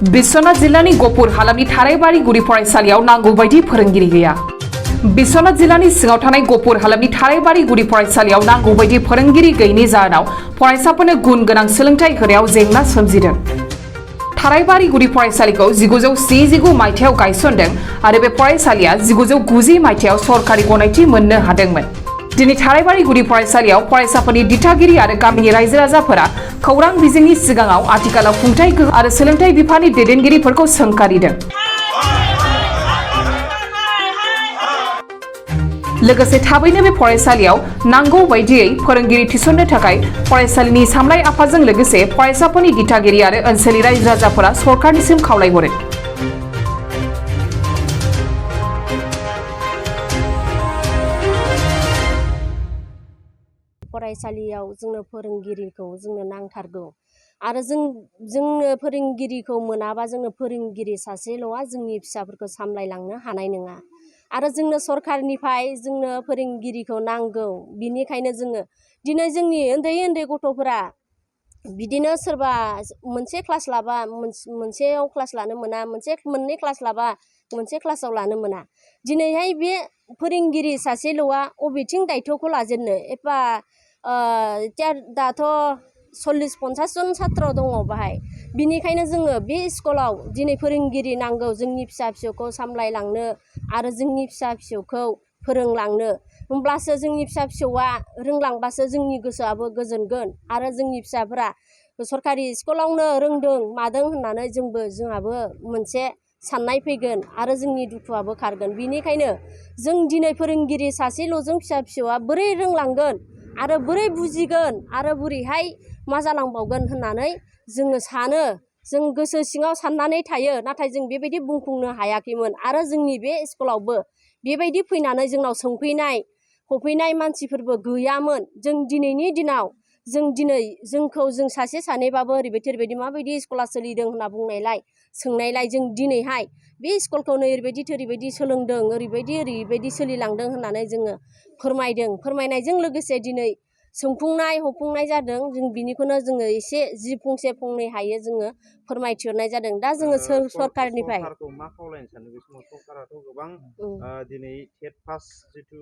बिश्वनाथ जिल्लानि गहपुर हालामनि थाराइबारि गुदि फरायसालियाव नांगौ बायदि फोरोंगिरि गैया। बिश्वनाथ जिल्लानि सिङाव थानाय गहपुर हालामनि थाराइबारि गुदि फरायसालियाव नांगौ बायदि फोरोंगिरि गैयैनि जाहोनाव फरायसाफोरनो गुन गोनां सोलोंथाइ होनायाव जेंना सोमजिदों। थाराइबारि गुदि फरायसालिखौ 1979 मायथाइयाव गायसनदों आरो बे फरायसालिया 1990 मायथाइयाव सरकारि गनायथि मोननो हादोंमोन। दिनै थाराइबारि गुदि फरायसालियाव फरायसाफोरनि दिथागिरि आरो गामिनि रायजो राजाफोरा खौरां बिजोंनि सिगाङाव आथिखालाव खुंथाय गोहो आरो सोलोंथाइ बिफाननि दैदेनगिरिफोरखौ सोंखारिदों। लोगोसे थाबैनो बे फरायसालियाव नांगौ बायदियै फोरोंगिरि थिसननो थाखाय फरायसालिनि सामलाय आफादजों लोगोसे फरायसाफोरनि दिथागिरि आरो ओनसोलनि रायजो राजाफोरा सरकारनिसिम खावलायहरो। फरायसालियाव जोंनो फोरोंगिरिखौ जोंनो नांथारगौ आरो जोंनो फोरोंगिरिखौ मोनाबा जोंनो फोरोंगिरि सासेल'आ जोंनि फिसाफोरखौ सामलायलांनो हानाय नङा आरो जोंनो सरकारनिफ्राय जोंनो फोरोंगिरिखौ नांगौ। बिनिखायनो जोङो दिनै जोंनि उन्दै गथ'फोरा बिदिनो सोरबा मोनसे क्लास लाबा मोनसेयाव क्लास लानो मोना, मोननै क्लास लाबा मोनसे क्लासाव लानो मोना। दिनैहाय बे फोरोंगिरि सासेल'आ अबेथिं दायथ'खौ लाजेननो एबा दाथ' 40-50 जन छात्र दङ बाहाय। बिनिखायनो जोङो बे स्कुलाव दिनै फोरोंगिरि नांगौ जोंनि फिसा फिसौखौ सामलायलांनो आरो जोंनि फिसा फिसौखौ फोरोंलांनो। होमब्लासो जोंनि फिसा फिसौआ रोंलांबासो जोंनि गोसोआबो गोजोनगोन आरो जोंनि फिसाफोरा सरकारि स्कुलावनो रोंदों मादों होननानै जोंहाबो मोनसे साननाय फैगोन आरो जोंनि दुखुआबो खारगोन। बिनिखायनो जों दिनै फोरोंगिरि सासेल'जों फिसा फिसौआ बोरै रोंलांगोन आरो बोरै बुजिगोन आरो बोरैहाय मा जालांबावगोन होननानै जोङो सानो, जों गोसो सिङाव साननानै थायो। नाथाय जों बेबायदि बुंफुंनो हायाखैमोन आरो जोंनि बे स्कुलावबो बेबायदि फैनानै जोंनाव होफैनाय मानसिफोरबो गैयामोन। जों दिनैनि दिनाव जोंखौ सासे सानैबाबो ओरैबायदि माबायदि स्कुला सोलिदों होनना बुंनायलाय सोंनायलाय जों दिनैहाय बे स्कुलखौनो ओरैबायदि सोलोंदों, ओरैबायदि सोलिलांदों होननानै जोङो फोरमायदों। फोरमायनायजों लोगोसे दिनै हफुंनाय जादों। जों बिनिखौनो जोङो एसे जि फंसे फंनै हायो जोङो फोरमायथिहरनाय जादों। दा जोङो सरकारनिफ्राय सरकारखौ मा खावलायनो सानो बे समाव? सरकाराथ' गोबां दिनै टेट पास जिथु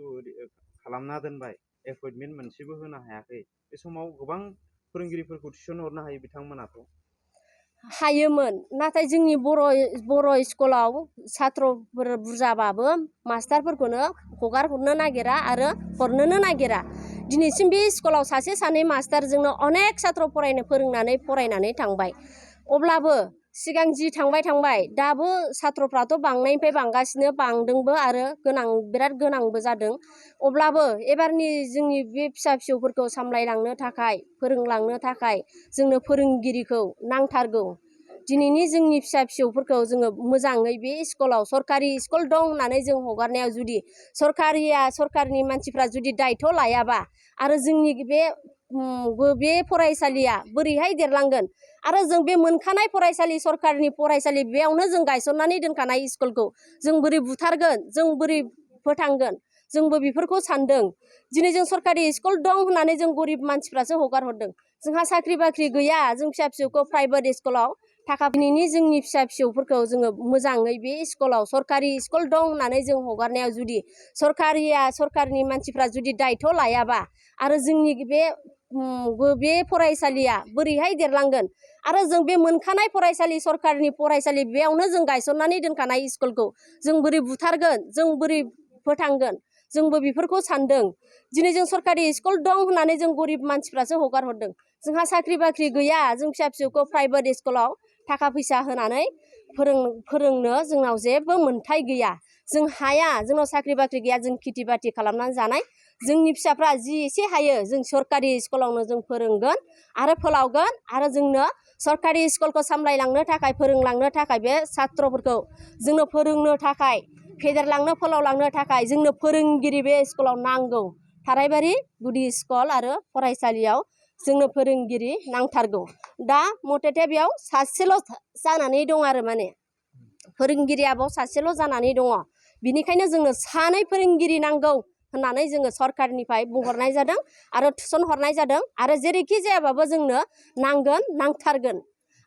खालामना दोनबाय, एपइन्टमेन्ट मोनसेबो होनो हायाखै। बे समाव गोबां फोरोंगिरिफोरखौ थिसनहरनो हायो बिथांमोनाथ'। हायोमोन, नाथाय जोंनि बर' स्कुलाव छात्रफोर बुरजाबाबो मास्टारफोरखौनो हगार हरनो नागिरा आरो हरनोनो नागिरा। दिनैसिम बे स्कुलाव सासे सानै मास्टारजोंनो अनेक छात्र फरायनानै थांबाय। अब्लाबो सिगां जि थांबाय दाबो छात्रफ्राथ' बांनायनिफ्राय बांगासिनो, बांदोंबो आरो बिराद गोनांबो जादों। अब्लाबो एबारनि जोंनि बे फिसा फिसौफोरखौ सामलायलांनो थाखाय फोरोंलांनो थाखाय जोंनो फोरोंगिरिखौ नांथारगौ। दिनैनि जोंनि फिसा फिसौफोरखौ जोङो मोजाङै बे स्कुलाव सरकारि स्कुल दं होननानै जों हगारनायाव जुदि सरकारनि मानसिफ्रा जुदि दायथ' लायाबा आरो जोंनि बे फरायसालिया बोरैहाय देरलांगोन आरो जों बे मोनखानाय फरायसालि सरकारनि फरायसालि बेयावनो जों गायसननानै दोनखानाय स्कुलखौ जों बोरै बुथारगोन, जों बोरै फोथांगोन, जोंबो बेफोरखौ सानदों। दिनै जों सरकारि स्कुल दं होननानै जों गरिब मानसिफ्रासो हगार हरदों। जोंहा साख्रि बाख्रि गैया, जों फिसा फिसौखौ प्राइभेट स्कुलाव जोंनि फिसा फिसौफोरखौ जोङो मोजाङै बे स्कुलाव सरकारि स्कुल दं होननानै जों हगारनायाव जुदि सरकारनि मानसिफ्रा जुदि दायथ' लायाबा आरो जोंनि बे फरायसालिया बोरैहाय देरलांगोन आरो जों बे मोनखानाय फरायसालि सरकारनि फरायसालि बेयावनो जों गायसननानै दोनखानाय स्कुलखौ जों बोरै बुथारगोन, जों बोरै फोथांगोन, जोंबो बेफोरखौ सानदों। दिनै जों सरकारि स्कुल दं होननानै जों गरिब मानसिफ्रासो हगार हरदों। जोंहा साख्रि बाख्रि गैया, जों फिसा फिसौखौ प्राइभेट स्कुलाव थाखा फैसा होनानै फोरोंनो जोंनाव जेबो मोन्थाय गैया। जों हाया, जोंनाव साख्रि बाख्रि गैया, जों खेथि बाथि खालामनानै जानाय। जोंनि फिसाफ्रा जि एसे हायो जों सरकारि स्कुलावनो जों फोरोंगोन आरो फोलावगोन आरो जोंनो सरकारि स्कुलखौ सामलायलांनो थाखाय फोरोंलांनो थाखाय बे छात्रफोरखौ जोंनो फोरोंनो थाखाय फेदेरलांनो फोलावलांनो थाखाय जोंनो फोरोंगिरि बे स्कुलाव नांगौ। थाराइबारि गुदि स्कुल आरो फरायसालियाव जोंनो फोरोंगिरि नांथारगौ। दा मथेथे बेयाव सासेल' जानानै दं आरो फोरोंगिरिया बाव सासेल' जानानै दङ। बिनिखायनो जोंनो सानै फोरोंगिरि नांगौ होननानै जोङो सरकारनिफ्राय बुंहरनाय जादों आरो थिसनहरनाय जादों आरो जेरैखि जायाबाबो जोंनो नांथारगोन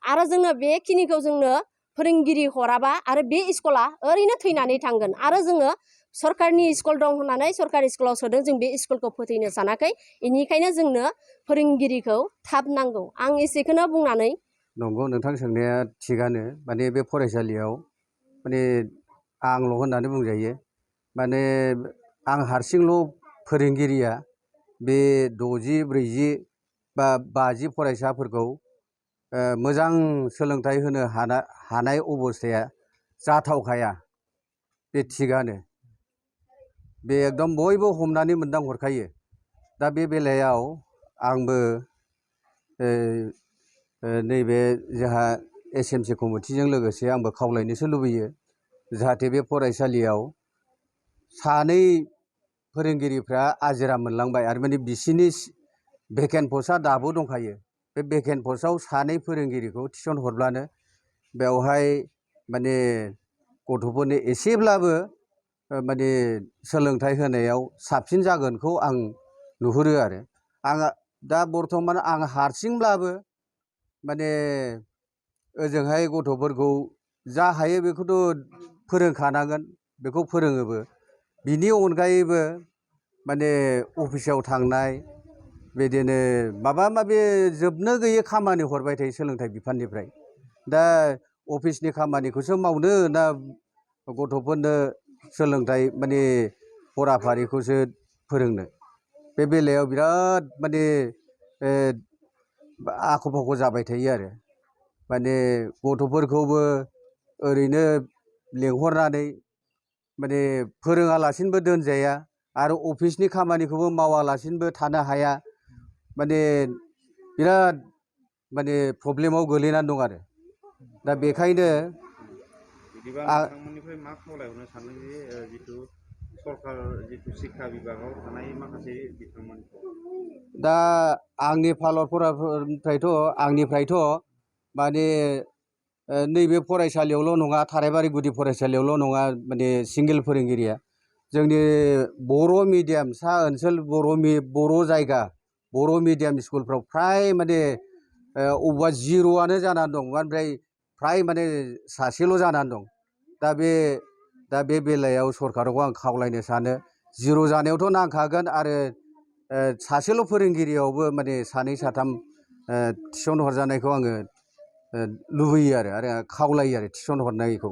आरो जोंनो बेखिनिखौ जोंनो फोरोंगिरि हराबा आरो बे स्कुला ओरैनो थैनानै थांगोन आरो जोङो सरकारनि स्कुल दं होननानै सरकारि स्कुलाव सोदों जों बे स्कुलखौ फोथैनो सानाखै बेनिखायनो जोंनो फोरोंगिरिखौ थाब नांगौ आं एसेखौनो बुंनानै नंगौ नोंथां सोंनाया थिगानो माने बे फरायसालियाव माने आंल' होननानै बुंजायो माने आं हारसिंल' फोरोंगिरिया बे 60 40 बा 50 फरायसाफोरखौ मोजां सोलोंथाइ होनो हानाय अबस्थाया जाथावखाया बे थिगानो बे एकदम बयबो हमनानै मोनदां हरखायो दा बे बेलायाव आंबो नैबे जोंहा SMC कमिटिजों लोगोसे आंबो खावलायनोसो लुबैयो जाहाथे बे फरायसालियाव सानै फोरोंगिरिफ्रा आजिरा मोनलांबाय आरो माने बिसिनि भेकेन्ट पस्टआ दाबो दंखायो बे भेकेन्ट पस्टआव सानै फोरोंगिरिखौ थिसन हरब्लानो बेवहाय माने गथ'फोरनो एसेब्लाबो माने सोलोंथाइ होनायाव साबसिन जागोनखौ आं नुहुरो आरो आं दा बर्थमान आं हारसिंब्लाबो माने ओजोंहाय गथ'फोरखौ जा हायो बेखौथ' फोरोंखानांगोन बेखौ फोरोङोबो बिनि अनगायैबो माने अफिसाव थांनाय बिदिनो माबा माबि जोबनो गैयै खामानि हरबाय थायो सोलोंथाइ बिफाननिफ्राय दा अफिसनि खामानिखौसो मावनो ना गथ'फोरनो सोलोंथाइ माने फराफारिखौसो फोरोंनो बे बेलायाव बिराद माने आख' फाख' जाबाय थायो आरो माने गथ'फोरखौबो ओरैनो लेंहरनानै माने फोरोङालासिनोबो दोनजाया आरो अफिसनि खामानिखौबो मावालासिनोबो थानो हाया माने बिराद माने प्रब्लेमाव गोलैनानै दं आरो दा बेखायनो बिदिबा नोंथांमोननिफ्राय मा खावलायहरनो सानदों जे जिथु सरकार जिथु शिक्षा बिभागाव थानाय माखासे बिथांमोन दा आंनि आंनिफ्रायथ' माने नैबे फरायसालियावल' नङा थारायबारि गुदि फरायसालियावल' नङा माने सिंगेल फोरोंगिरिया जोंनि बर' मिडियाम सा ओनसोल बर' जायगा बर' मिडियाम स्कुलफ्राव फ्राय माने अबेबा जिर'आनो जानानै दं ओमफ्राय फ्राय माने सासेल' जानानै दं दा बे बेलायाव सरकारखौ आं खावलायनो सानो जिर' जानायावथ' नांखागोन आरो सासेल' फोरोंगिरियावबो माने सानै साथाम थिसन हरजानायखौ आङो लुबैयो आरो खावलायो आरो थिसन हरनायखौ